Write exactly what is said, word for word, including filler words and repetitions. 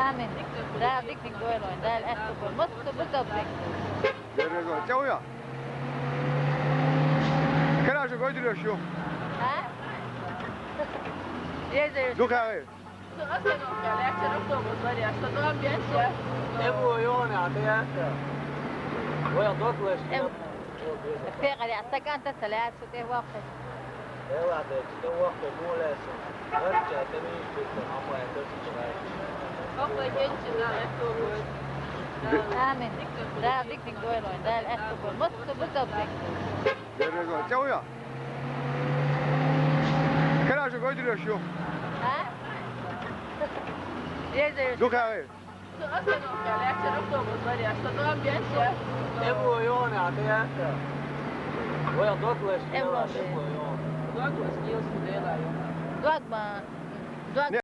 Amen. Dēls, dikni doiloin, dēls, esto por musto buto brinko. Dēls, dēls, čau, jā. Kerā šo goidriošu? Ha? Jēzus. Dukā vai? Evo, Joone, a te jätkää. Voi, a tuot. Evo. Pēkā, ja, tā kā tas lēts, te vuokko. Elää te, te vuokko mulle sun. Värtsää te viihdytte, mä voin tuossa. Amen. Dēls, dikni doiloin, dēls, esto por musto buto brinko. Dēls, dēls, čau, jā. Kerā šo goidriošu? Ha? Jēzus. Dukā vai? Evo, Joone, a te jätkää. Voi, a tuot. Evo. Dogma. Dogma.